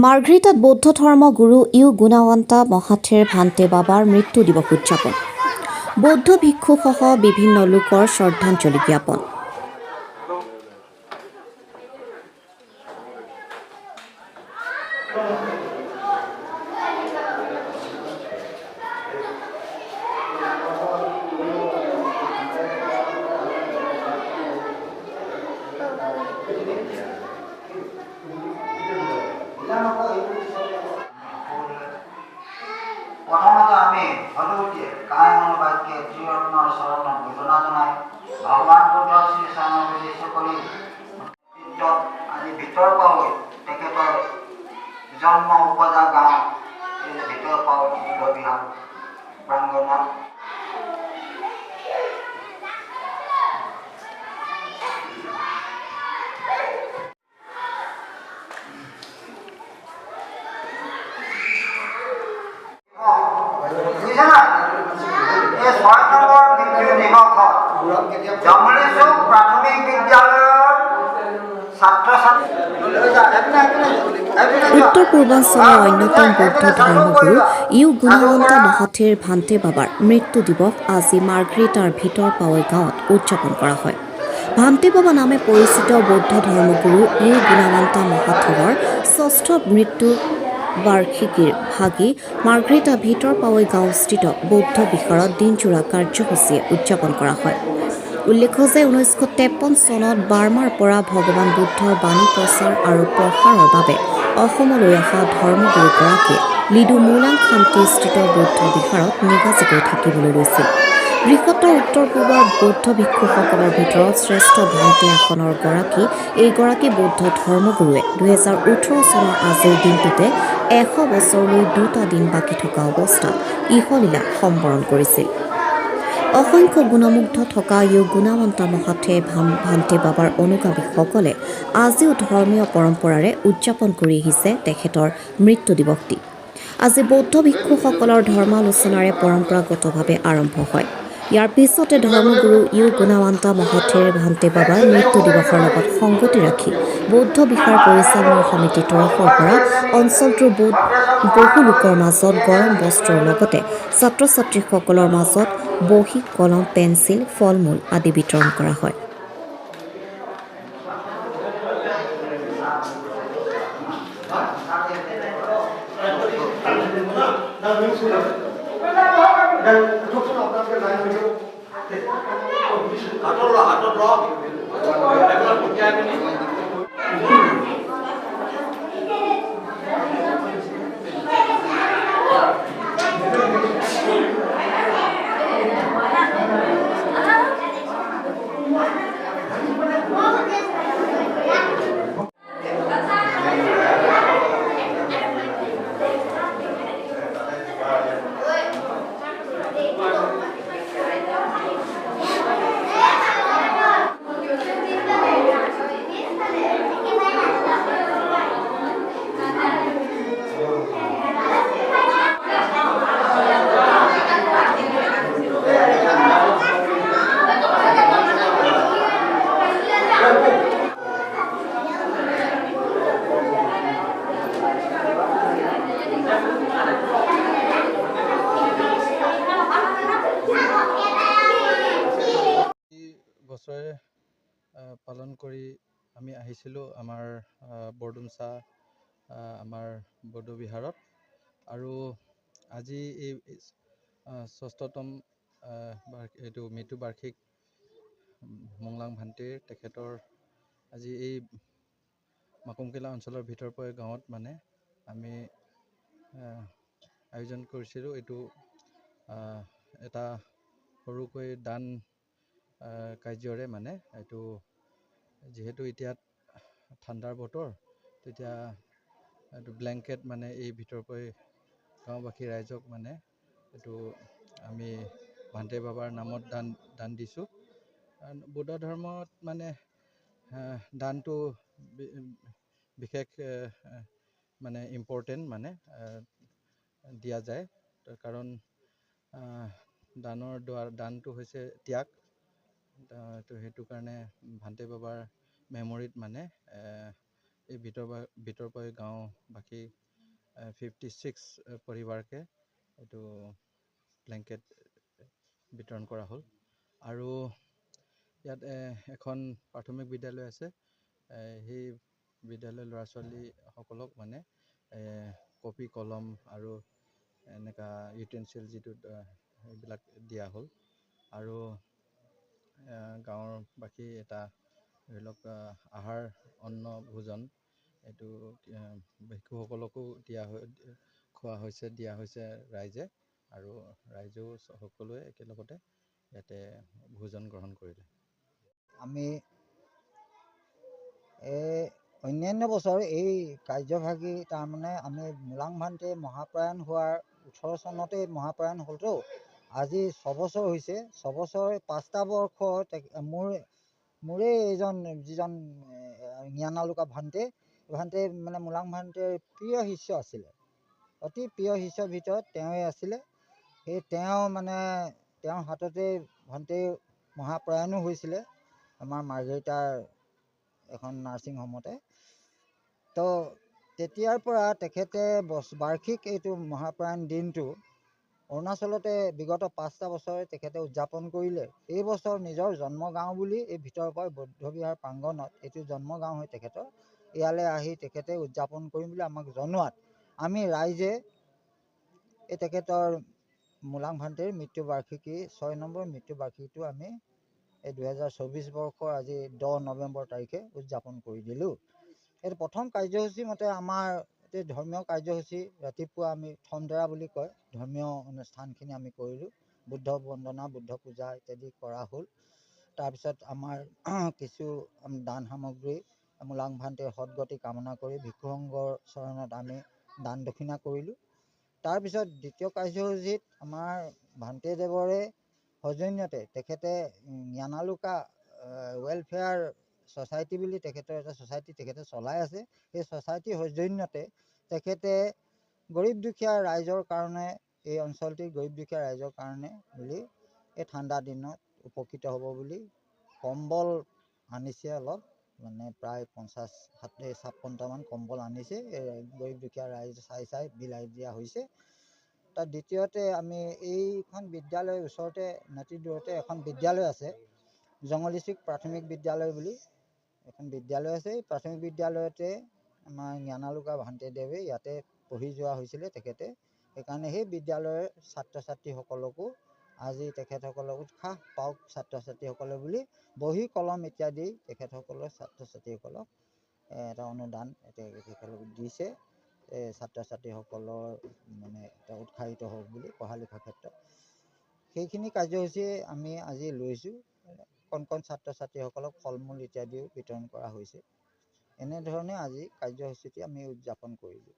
মাৰ্ঘেৰিটাত বৌদ্ধ ধৰ্ম গুৰু you গুণাৱন্তা মহাথেৰ ভান্তে বাবাৰ মৃত্যু দিৱস উদযাপন। বৌদ্ধ ভিক্ষুসহ বিভিন্ন লোকৰ শ্ৰদ্ধাঞ্জলি জ্ঞাপন। প্ৰথমতে আমি ভগৱতীয়ে কায় মনোবাক্যে ত্ৰিৰত্নৰ চৰণত বন্দনা জনাই ভগৱান বুদ্ধৰ শ্ৰীচৰণত উদ্দেশ্য কৰি আজি ভিতৰ পাৱৈ তেখেতৰ জন্ম উপজা গাঁও এই ভিতৰ পাৱৈ বুদ্ধ বিহাৰ প্ৰাংগণত উত্তৰ পূৰ্বাঞ্চলৰ অন্যতম বৌদ্ধ ধৰ্মগুৰু you গুণাৱন্তা মহাথেৰ ভান্তে বাবাৰ মৃত্যু দিৱস আজি মাৰ্ঘেৰিটাৰ ভিতৰ পাৱৈ গাঁৱত উদযাপন কৰা হয়। ভান্তে বাবা নামে পৰিচিত বৌদ্ধ ধৰ্মগুৰু you গুণাৱন্তা মহাথেৰৰ ষষ্ঠ মৃত্যু বাৰ্ষিকীৰ ভাগি মাৰ্ঘেৰিটা ভিতৰ পাৱৈ গাঁওস্থিত বৌদ্ধ বিহাৰত দিনজোৰা কাৰ্যসূচীয়ে উদযাপন কৰা হয়। উল্লেখ্য যে 1953 চনত বাৰ্মাৰ পৰা ভগৱান বুদ্ধৰ বাণী প্ৰচাৰ আৰু প্ৰসাৰৰ বাবে অসমলৈ অহা ধৰ্মগুৰুগৰাকীয়ে লিডু মৌলাং খামটিস্থিত বৌদ্ধ বিহাৰত নিগাজিকৈ থাকিবলৈ লৈছিল। বৃহত্তৰ উত্তৰ পূবৰ বৌদ্ধ ভিক্ষুসকলৰ ভিতৰত শ্ৰেষ্ঠ ভান্তে আসনৰ গৰাকী এইগৰাকী বৌদ্ধ ধৰ্মগুৰুৱে 2018 চনৰ আজিৰ দিনটোতে 100 বছৰলৈ দুটা দিন বাকী থকা অৱস্থাত ইহলীলা সম্বৰণ কৰিছিল। অসংখ্য গুণমুগ্ধ থকা you গুণাৱন্তা মহাথে ভান্তে বাবাৰ অনুগামীসকলে আজিও ধৰ্মীয় পৰম্পৰাৰে উদযাপন কৰি আহিছে তেখেতৰ মৃত্যু দিৱসটি। আজি বৌদ্ধ ভিক্ষুসকলৰ ধৰ্মালোচনাৰে পৰম্পৰাগতভাৱে আৰম্ভ হয়। ইয়াৰ পিছতে ধৰ্মগুৰু you গুণাৱন্তা মহাথেৰ ভান্তে বাবাৰ মৃত্যু দিৱসৰ লগত সংগতি ৰাখি বৌদ্ধ বিহাৰ পৰিচালনা সমিতিৰ তৰফৰ পৰা অঞ্চলটোৰ বহু লোকৰ মাজত গৰম বস্ত্ৰৰ লগতে ছাত্ৰ ছাত্ৰীসকলৰ মাজত বহী, কলম, পেঞ্চিল, ফল মূল আদি বিতৰণ কৰা হয়। বছৰে পালন কৰি আমি আহিছিলোঁ আমাৰ বৰডুমচা আমাৰ বৌদ্ধ বিহাৰত আৰু আজি এই ষষ্ঠতম এইটো মৃত্যু বাৰ্ষিক মংলাং ভান্তিৰ তেখেতৰ আজি এই মাকুমকিলা অঞ্চলৰ ভিতৰ পৰা গাঁৱত মানে আমি আয়োজন কৰিছিলোঁ। এইটো এটা সৰুকৈ দান কাৰ্যৰে মানে এইটো যিহেতু এতিয়া ঠাণ্ডাৰ বতৰ তেতিয়া এইটো ব্লেংকেট মানে এই ভিতৰৰ পৰাই গাঁওবাসী ৰাইজক মানে এইটো আমি ভান্তে বাবাৰ নামত দান দিছোঁ। বৌদ্ধ ধৰ্মত মানে দানটো বিশেষ মানে ইম্পৰ্টেণ্ট মানে দিয়া যায়, কাৰণ দানৰ দ্বাৰা দানটো হৈছে ত্যাগ। তো সেইটো কাৰণে ভান্তে বাবাৰ মেমৰিত মানে এই ভিতৰ পাৱে গাঁওবাসী 56 পৰিবাৰকে এইটো ব্লেংকেট বিতৰণ কৰা হ'ল। আৰু ইয়াত এখন প্ৰাথমিক বিদ্যালয় আছে, সেই বিদ্যালয়ৰ ল'ৰা ছোৱালীসকলক মানে কপি কলম আৰু এনেকুৱা ইউটেনচিল যিটো সেইবিলাক দিয়া হ'ল। আৰু গাঁৱৰ বাকী এটা ধৰি লওক আহাৰ অন্ন ভোজন এইটো ভিক্ষুসকলকো দিয়া হৈ খোৱা হৈছে, দিয়া হৈছে ৰাইজে, আৰু ৰাইজেও সকলোৱে একেলগতে ইয়াতে ভোজন গ্ৰহণ কৰিলে। আমি এই অন্যান্য বছৰ এই কাৰ্যভাগী তাৰমানে আমি মূলাং ভান্তে মহাপ্ৰয়াণ হোৱাৰ 18 চনতেই মহাপ্ৰয়াণ হ'লতো, আজি 6 বছৰ হৈছে। 6 বছৰ 5টা বৰ্ষ মোৰেই এইজন যিজন জ্ঞানালোকা ভান্তে, ভান্তে মানে মূলাং ভান্তেৰ প্ৰিয় শিষ্য আছিলে, অতি প্ৰিয় শিষ্যৰ ভিতৰত তেওঁৱেই আছিলে। সেই তেওঁ মানে তেওঁৰ হাততেই ভান্তে মহাপ্ৰয়াণো হৈছিলে আমাৰ মাৰ্ঘেৰিটাৰ এখন নাৰ্ছিং হোমতে। তো তেতিয়াৰ পৰা তেখেতে বাৰ্ষিক এইটো মহাপ্ৰয়াণ দিনটো অৰুণাচলতে বিগত 5টা বছৰে তেখেতে উদযাপন কৰিলে। এই বছৰ নিজৰ জন্ম গাঁও বুলি এই ভিতৰৰ পৰা বৌদ্ধবিহাৰ প্ৰাংগণত, এইটো জন্ম গাঁও হয় তেখেতৰ, ইয়ালৈ আহি তেখেতে উদযাপন কৰিম বুলি আমাক জনোৱাত আমি ৰাইজে এই তেখেতৰ মূলাং ভান্তেৰ মৃত্যু বাৰ্ষিকী, 6 নম্বৰ মৃত্যু বাৰ্ষিকীটো আমি এই 2024 বৰ্ষৰ আজি 10 নৱেম্বৰ তাৰিখে উদযাপন কৰি দিলোঁ। এইটো প্ৰথম কাৰ্যসূচী মতে আমাৰ এই ধৰ্মীয় কাৰ্যসূচী ৰাতিপুৱা আমি থমডেৰা বুলি কয়, ধৰ্মীয় অনুষ্ঠানখিনি আমি কৰিলোঁ, বুদ্ধ বন্দনা, বুদ্ধ পূজা ইত্যাদি কৰা হ'ল। তাৰপিছত আমাৰ কিছু দান সামগ্ৰী মূলাং ভান্তেৰ সদগতি কামনা কৰি ভিক্ষু সংঘৰ চৰণত আমি দান দক্ষিণা কৰিলোঁ। তাৰপিছত দ্বিতীয় কাৰ্যসূচীত আমাৰ ভান্তেদেৱৰে সৌজন্যতে তেখেতে জ্ঞানালোকা ৱেলফেয়াৰ ছ'চাইটি বুলি তেখেতৰ এটা ছ'চাইটি তেখেতে চলাই আছে। সেই ছ'চাইটিৰ সৌজন্যতে তেখেতে গৰীব দুখীয়া ৰাইজৰ কাৰণে, এই অঞ্চলটিৰ গৰীব দুখীয়া ৰাইজৰ কাৰণে বুলি এই ঠাণ্ডা দিনত উপকৃত হ'ব বুলি কম্বল আনিছে অলপ, মানে প্ৰায় 50 56টামান কম্বল আনিছে। এই গৰীব দুখীয়া ৰাইজ চাই চাই বিলাই দিয়া হৈছে। তাত দ্বিতীয়তে আমি এইখন বিদ্যালয়ৰ ওচৰতে নাতি দূৰতে এখন বিদ্যালয় আছে, জঙলিচুক প্ৰাথমিক বিদ্যালয় বুলি এখন বিদ্যালয় আছে। এই প্ৰাথমিক বিদ্যালয়তে আমাৰ জ্ঞানালোকা ভান্তেদেৱে ইয়াতে পঢ়ি যোৱা হৈছিলে তেখেতে, সেইকাৰণে সেই বিদ্যালয়ৰ ছাত্ৰ ছাত্ৰীসকলকো আজি তেখেতসকলক উৎসাহ পাওক ছাত্ৰ ছাত্ৰীসকলে বুলি বহী কলম ইত্যাদি তেখেতসকলৰ ছাত্ৰ ছাত্ৰীসকলক এটা অনুদান তেখেতসকলক দিছে, এই ছাত্ৰ ছাত্ৰীসকলৰ মানে এটা উৎসাহিত হওক বুলি পঢ়া লিখাৰ ক্ষেত্ৰত। সেইখিনি কাৰ্যসূচীয়ে আমি আজি লৈছোঁ। কণ কণ ছাত্ৰ ছাত্ৰীসকলক ফল মূল ইত্যাদিও বিতৰণ কৰা হৈছে। এনেধৰণে আজি কাৰ্যসূচীটি আমি উদযাপন কৰিলোঁ।